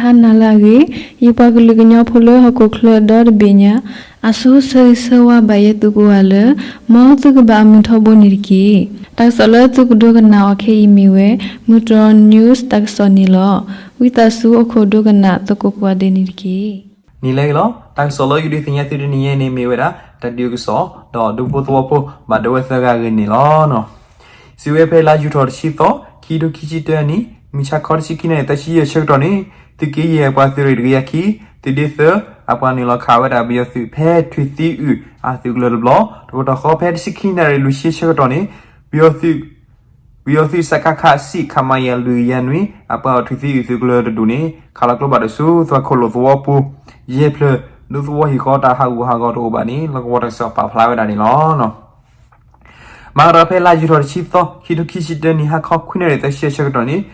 ဟါနၤလၢအဂ့ၤ, ယပှၤကလုာ်ကညီဖိလၢဟီၣ်ခိၣ်ချၢဒီတဘ့ၣ်ညါ, အဆိဆၢဂ့ၤဆၢဝါဘၣ်ယဲသုကိးဂၤလၢ မ်သုကဘၣ်အမုာ်ထီဘိန့ၣ်တက့ၢ်. တၢ်ကစီၣ်လၢသုကဒိကနၣ်အီၤခဲအံၤမ့ၢ်ဝဲ မုၢ်တြီၢ် news တၢ်ကစီၣ်န့ၣ်လီၤ. ဝံသးစူၤအိၣ်ခိးဒိကနၣ်သကိးကိးဂၤဒဲးန့ၣ်တက့ၢ်. န့ၣ်လီၤ. တၢ်ကစီၣ်လၢယဒုးသ့ၣ်ညါသုတနံၤအံၤန့ၣ်မ့ၢ်ဝဲဒၣ် တၢ်ဒုးအကစီၣ် ဒီးဒူဖိသဝီဖိ ဘၣ်ဒိဝဲသၢဂၤအဂ့ၢ်န့ၣ်လီၤ. စံးဝဲဖဲလါယူၤထီၣ်တဆံသီ, ခံထိခံဆံတၢနံၣ်, မုၢ်ဆါခီတဆံခံနၣ်ရံၣ်သၢဆံယဲၢ်ဆၢကတီၢ်န့ၣ်, သုးက့ယဲၢ်အပှၤသုးရ့ၣ်တကယၤခံ, သုးဒ့သၢ အပှၤနုာ်လီၤခးဝဲဒၣ်ပယီၤသုးဖဲထွံၣ်သံအုးအသုးကလၢၤတဘျီ, တကတီၢ်ဃီဖဲတဆံခံနၣ်ရံၣ်လွံၢ်ဆံဆၢကတီၢ်န့ၣ်, ပယီၤသုး ပယီၤသုး စကခ ဆံး ခမရ လွံၢ်ကယၤနွံ အပှၤအိၣ်ထွံၣ်သံအုးသုးကလၢၤတဒူၣ်န့ၣ် ခးလီၤကျိဘၣ်ဒီးဆူသွၣ်ခိၣ်လိာ်သဝီပူၤ ယဲၢ်ဖျၢၣ်, ဒူသဝီဟံၣ်ဃီတၢ်ဟးဂူာ်ဟးဂီၤတအိၣ်ဘၣ်န့ၣ် လီၢ်ကဝီၤတၢ်ကစီၣ်ပာ်ဖျါဝဲဒၣ်န့ၣ်လီၤ. မၤကဒီးဖဲလါယူၤထီၣ်တဆံသီ, ခံထိခံဆံတၢနံၣ် ဟါခီခွံနၣ်ရံၣ်သၢဆံယဲၢ်ဆၢကတီၢ်န့ၣ်,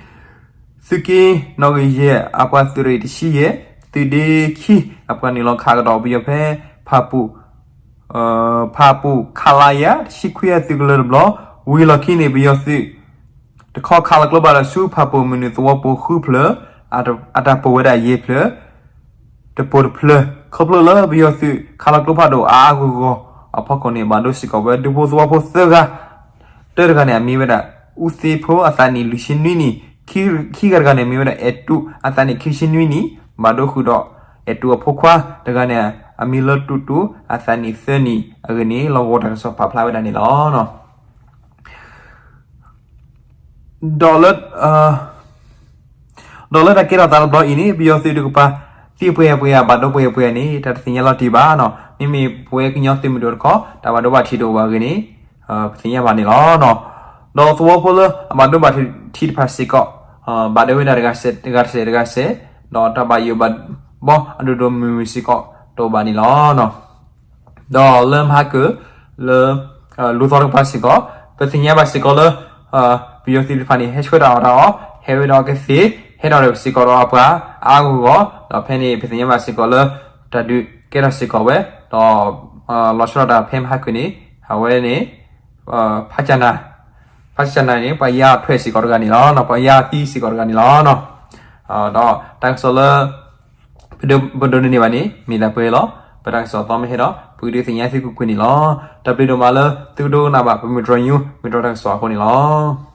သုးက့နီၣ်ဂံၢ်ယဲၢ်အပှၤသုးရ့ၣ်တဆံယဲၢ်, သုးဒ့ခံ အပှၤနုာ်လီၤခးကဒီးပယီၤဖဲ ဖၣ်ပူၣ် ဖၣ်ပူၣ် ခလရ တဆံခွံအသုးကလၢၤတဘျီ, ဝံၤလီၢ်ခံန့ၣ် ပယီၤသုးတခီခးလီၤကျိဘၣ်ဒီးဆူဖၣ်ပူၣ်မုၢ်နုာ်သဝီပူၤဃုဖျၢၣ်, အတၢ်ပိာ်ဝဲဒၣ်ယဲၢ်ဖျၢၣ်, တပိာ်တဖျၢၣ်, ခီဖျိလၢပယီၤသုးခးလီၤကျိဖးဒိၣ်အါအါဂီၢ်ဂီၢ်အဖီခိၣ်န့ၣ် ဘၣ်ဒိစ့ၢ်ကီးဝဲဒူဖိသဝီဖိသၢဂၤ, တၢတဂၤန့ၣ် အမံၤဝဲဒၣ် အူသ့ဖိ အသးနံၣ်လွံၢ်ဆံနွံနံၣ်, ခံဂၤတဂၤန့ၣ် မံၤဝဲဒၣ် အဲၣ်တူး အသးနံၣ်ခံဆံနွံနံၣ်, ဘၣ်ဒိဃုာ်ဒီး အဲၣ်တူးအဖိခွါတဂၤန့ၣ် အမံၤလၢတူးတူး အသးနံၣ်သၢနံၣ်အဂ့ၢ်န့ၣ် လီၢ်ကဝီၤတၢ်ကစီၣ်ပာ်ဖျါဝဲဒၣ်န့ၣ်လီၤ. ဒီးလၢ ဒီးလၢတၢ်ကဲထီၣ်သးတဘျီအံၤန့ၣ် ပယီၤသုးတကပၤ သံပှဲၤပှဲၤဧါ ဘၣ်ဒိပှဲၤပှဲၤဧါန့ၣ် တၢ်တသ့ၣ်ညါလီၤတံၢ်ဘၣ်နီၤ. မ့မ့ၢ်ပဝဲကညီသုးမုၢ်ဒိၣ်တခီ တၢ်ဘၣ်ဒိဘၣ်ထံးတအိၣ်ဘၣ်အဂ့ၢ်န့ၣ် ပသ့ၣ်ညါဘၣ်န့ၣ်လီၤ. ဒီးသဝီဖိလၢအဘၣ်ဒိဘၣ်ထံးတဖၣ်စ့ၢ်ကီး ဘၣ်ဒိဝဲဒၣ်တဂၤစဲးတဂၤစဲး, ဒီးတၢ်ဘၣ်ယိၣ်ဘၣ်ဘီအဒိၣ်ဒိၣ်မုၢ်မုၢ်စ့ၢ်ကီးတအိၣ်ဘၣ်န့ၣ်လီၤ. ဒီးလၢမဟါကၢၣ် လၢ လူၤသီတကပၤစ့ၢ်ကီး ပသ့ၣ်ညါဘၣ်စ့ၢ်ကီးလၢ ပယီၤသုးတဖၣ်န့ၣ် ဟဲဆှၢတၢ်အီၣ်တၢ်အီ, ဟဲဝဲဒီးကသ့ၣ်, ဟဲဒီးစ့ၢ်ကီးဒီးအပှၤအါအါဂီၢ်ဂီၢ်, ဒီးဖဲန့ၣ် ပသ့ၣ်ညါဘၣ်စ့ၢ်ကီးလၢ တၢ်ဒုးကဲထီၣ်စ့ၢ်ကီးဝဲ, ဒီး လီၤဆီဒၣ်တၢ်ဖဲမဟါကၢၣ်န့ၣ် အဝဲန့ၣ် ဖးကၠနၤ, ဖးကၠနၤန့ၣ် ပှၤယါထွဲစ့ၢ်ကီးတဂၤန့ၣ်လီၤ. ပှၤယါသံစ့ၢ်ကီးတဂၤန့ၣ်လီၤ. ဒီးတၢ်ကစီၣ်လၢ ပဒိးန့ၢ်ဘၣ်န့ၣ် မ့ၢ်ဒၣ်ပှဲၤလီၤ. ပတၢ်ကစီၣ်သီမ့ၢ်ဟဲဒီး ပကဒုးသ့ၣ်ညါသုကွ့ၢ်ကွ့ၢ်န့ၣ်လီၤ. တၢ်ဘျုးဒိၣ်မးလၢသုကဒိကနၣ်ဘၣ် ပမုၢ်တြီၢ်ညူ မုၢ်တြီၢ်တၢ်ကစီၣ်အဃိန့ၣ်လီၤ.